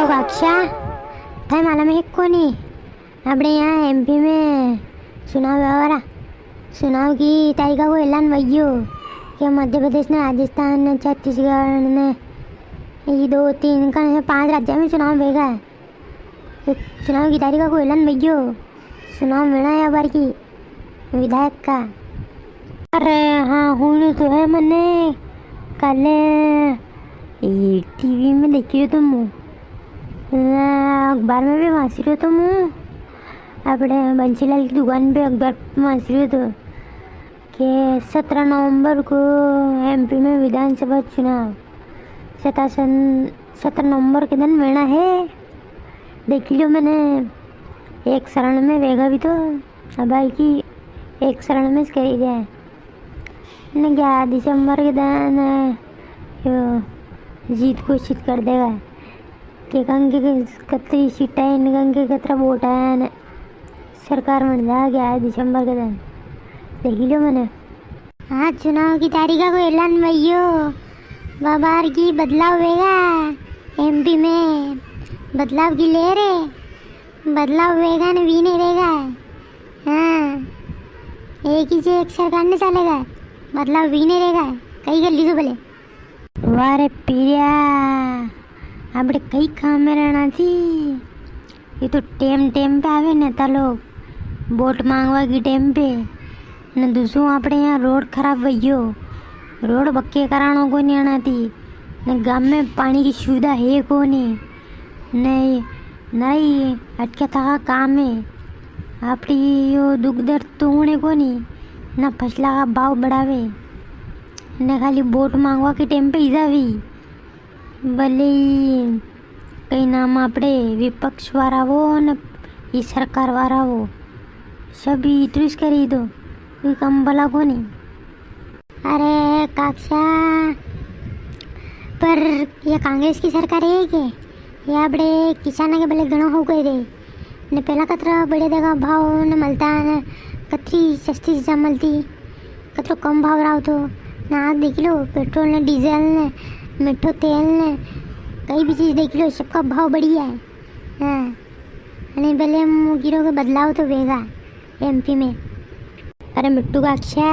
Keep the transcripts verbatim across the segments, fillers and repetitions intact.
काक्षा, थाय मालूम है कोनी, आपणे यहाँ एमपी में चुनाव व्यावारा, चुनाव की तारीखा को ऐलान वई गयो कि मध्य प्रदेश ने, राजस्थान ने, छत्तीसगढ़ ने, ये दो, तीन, कण है, पांच राज्य में चुनाव वेगा। तो चुनाव की तारीखा को ऐलान वई गयो, चुनाव वेणा है बार की विधायक का। अरे हाँ, हुण्यो तो है मने, काले ये टीवी में देखियो तो मु, अखबार में भी वांची रियो तो मु, आपणे बंसीलाल की दुकान पे अखबार वांची रियो तो के सत्रह नवंबर को एमपी में विधानसभा चुनाव, सतासन, सत्रह नवंबर के दिन वेणा है। देखी लियो मने, एक चरण में वेगा भी तो। अबार की एक चरण में करी रिया है ने, ग्यारह दिसंबर के दिन यो जीत घोषित कर देगा कि कंके कतरी सीटा है ने, कंके कतरा वोट आया ने, सरकार बन जा ग्यारह दिसंबर के दिन। देखी लियो मने। हाँ, चुनाव की तारीखा को ऐलान वई गयो, बार की बदलाव वेगा एमपी में, बदलाव की लहर है। बदलाव वेगा ने वी नी रेगा। हाँ, एक ही जे एक सरकार नी चलेगा, बदलाव वी नी रेगा। कई कर लीजो भले। वाह रे पीरिया, आपणे कई काम में रेणा थी। ये तो टेम टेम पे आवे नेता लोग, वोट मांगवा की टेम पे। ने दूसरो आपणे यहाँ रोड खराब वई गयो, रोड पक्के कराणो कोनी आणा थी, ने गाम में पाणी की सुविधा है कोनी, ने नरी अटक्या थका काम है। आपणी यो दुख दर्द तो हुणे कोनी, ना फसला का भाव बढ़ावे, ने खाली वोट मांगवा के टेम पे ही जावी। भले ही कई नाम आपणे विपक्ष वारा वो ने ई सरकार वारा वो, सब ही इतरू ज करी दो, कोई काम भला कोनी। अरे काक्षा, पर ये कांग्रेस की सरकार है के? ये आपणे किसाना के भले घणो हो गए रे। ने पहला कतरा बढ़िया देखा भाव ने मलता ने कतरी सस्ती चीजा मलती, कतरो कम भाव रावतो। ने आज देखी लो, पेट्रोल ने डीजल ने मीठो तेल ने कई भी चीज देखी लो, सबका भाव बढ़िया है। हाँ, अने भले मु गिरो के बदलाव तो वेगा एमपी में। अरे मिट्टू काक्षा,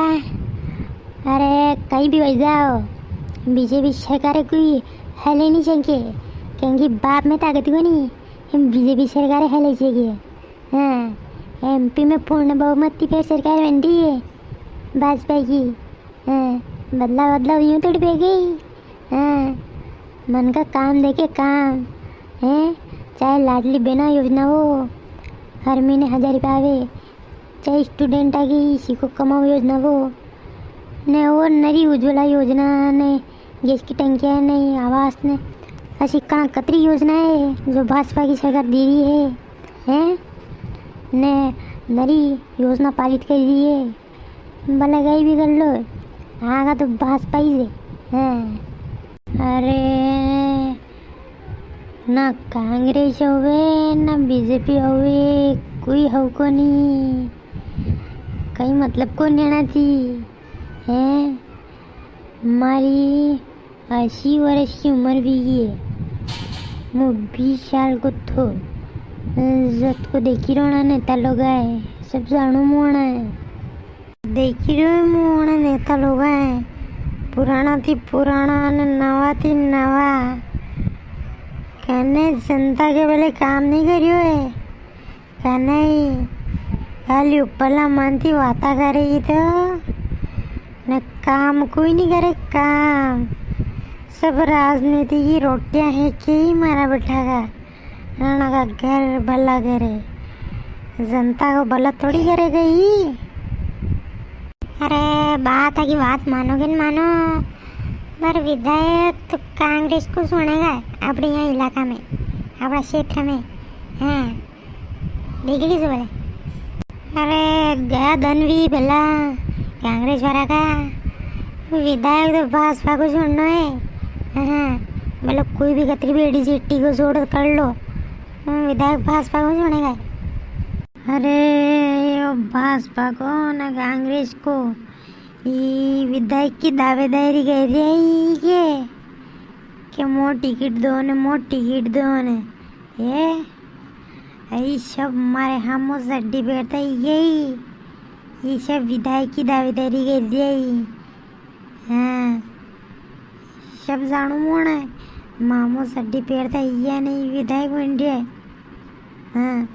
अरे कई भी वई जाओ, बीजेपी सरकार कोई हले नी सके, क्योंकि बाप में ताकत कोनी, बीजेपी सरकार हले सके। हाँ, एमपी में पूर्ण बहुमत की फेर सरकार बन री है भाजपा की। हाँ, बदलाव, बदलाव यूं थोड़ी वे गई। हाँ, मन का काम देखे काम, हैं? चाहे लाडली बहना योजना हो, हर महीने हजार रुपया आवे, चाहे स्टूडेंटा की सीखो कमाओ योजना हो, ने और नरी उज्ज्वला योजना, ने गैस की टंकियां, ने आवास, ने असी कणा कतरी योजना है जो भाजपा की सरकार दे री है, हैं? ने नरी योजना पारित कर री है। भले कई भी कर लो, आगा तो भाजपा ही है। हाँ। अरे, ना कांग्रेस होवे, ना बीजेपी होवे, कोई हो कोनी। कई मतलब को नेना थी, हैं? मारी अस्सी वर्ष की उम्र भी है। मु बीस साल को थो, जद को देखी रोना नेता लोग आए, सब जानू मोना है। देखी रो मोना नेता लोग आए, पुराना थी पुराना ने नवा थी नवा। कने जनता के भले काम नी करियो है। कने ही खाली उपला मन थी वाता करे ही तो, ने काम कोई नी करे काम। सब राजनीति की रोटियां है के ही मारा बैठा का। नाना का घर भला करे, जनता को भला थोड़ी करे गई। अरे बात है कि बात मानो कि न मानो, पर विधायक तो कांग्रेस को सुनेगा अपने यहाँ इलाका में, अपना क्षेत्र में। हाँ, देख लीजिए बोले। अरे गया धन भी भला कांग्रेस वाला का, विधायक तो भाजपा को सुनना है। हाँ, मतलब कोई भी कतरी भी एडी जेटी को जोड़ कर लो, हाँ, विधायक भाजपा को सुनेगा। अरे यो भाजपा को ना कांग्रेस को, ये विधायक की दावेदारी कर रही है के, के मोर टिकट दो ने, मोर टिकट दो ने। ये, ये सब मारे हामो चड्डी पेरता ही गई। ये सब विधायक की दावेदारी कर दिया ही। हाँ, सब जानू मोण है। मामो चड्डी पेरता ही या नहीं, विधायक बन रहे। हाँ,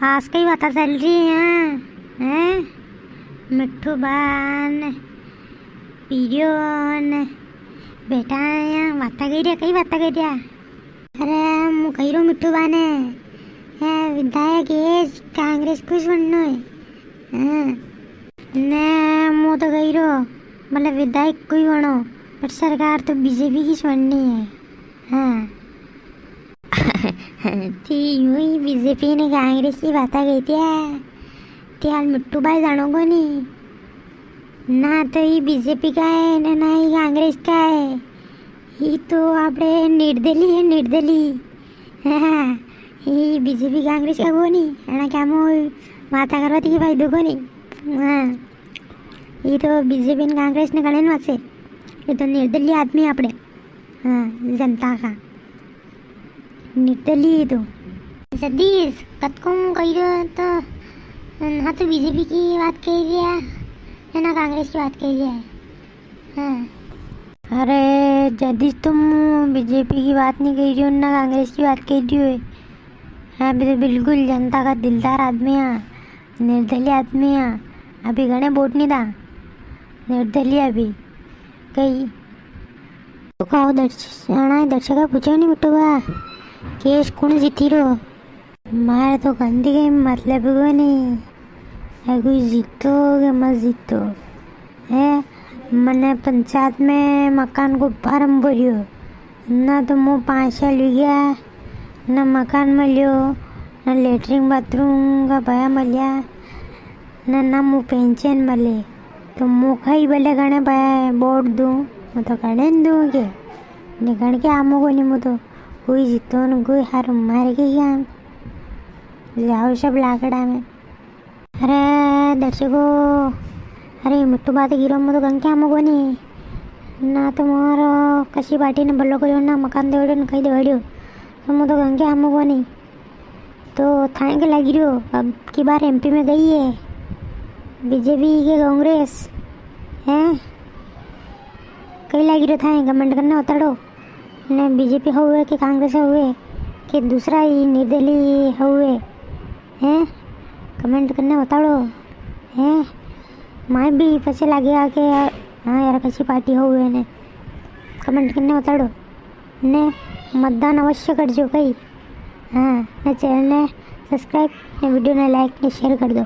आज कई बातें चल रही हैं, हैं? मिट्ठू बा ने पीरियो ने बेठा है, बातें कर रहा, कई बातें कर रहा। अरे, मु कही रो मिट्ठू बा ने, ए, विधायक ये कांग्रेस को ही बननो है। हाँ। ने मु तो कही रो, मतलब विधायक को ही बनो, पर सरकार तो बीजेपी की बननी है। हाँ। थी यूं ही बीजेपी ने कांग्रेस की बातें कहती है। ते हाल मिट्ठू बा जानो कोनी। ना तो ये बीजेपी का है, ना, ना ये कांग्रेस का है। ये तो आपणे निर्दली है, निर्दली। हाँ, ये बीजेपी कांग्रेस का कोनी। एना क्या मो माता करवा थी फायदो कोनी। हाँ, ये तो बीजेपी ने कांग्रेस ने कणे वासे। ये तो निर्दली आदमी आपणे। हाँ, जनता का। निर्दली तो। सतीश, कतको कही रह्यो तो, ना तो बीजेपी की बात कही रह्या है, ना कांग्रेस की बात कही रह्या है। हाँ। अरे, जदीज तो मु बीजेपी की बात नी कही रह्यो, ना कांग्रेस की बात कही रह्यो है। हाँ, अभी तो बिल्कुल जनता का दिलदार आदमी है, निर्दली आदमी है। अभी घणे वोट नी था, निर्दली अभी। कई तो कहो दर्श-, अणा दर्शका पूछो नी मिट्ठू बा, केस कुण जीती रो? मारे तो कणती कई मतलब कोनी, है कोई जीतो के मत जीतो। है, मने पंचायत में मकान को फार्म भरियो, ना तो मु पाँच साल हुई गया, ना मकान मिलियो, ना लेटरिन बाथरूम का पया मिलिया, ना, ना मु पेंशन मले, तो मु कई भले घणे पया वोट दूं, मु तो घणे नी दूं के, ने घण के आमो कोनी मु तो, कोई जीतो न कोई हारो मार के गया, जाओ सब लाकड़ा में। अरे दर्शको, अरे मिट्ठू बा तो कई रो, मु तो घण के आमो कोनी, ना तो मारो कसी पार्टी ने भलो करियो, ना मकान देवड़ियो, ना कई देवड़ियो, तो मु तो घण के आमो कोनी। तो थाए के लागी रियो, अब की बार एमपी में गई है बीजेपी के कांग्रेस, हैं? कई लागी रियो थाए, कमेंट करने बताड़ो। ने बीजेपी हुए के कांग्रेस हुए के दूसरा ही निर्दली हुए, हैं? कमेंट करने बताड़ो, हैं? माए भी पछे लागेगा के यार, हाँ यार, कसी पार्टी हुए ने, कमेंट करने बताड़ो। ने मतदान अवश्य करजो कई। हाँ, ने चैनल ने सब्सक्राइब, ने वीडियो ने लाइक, ने शेयर कर दो।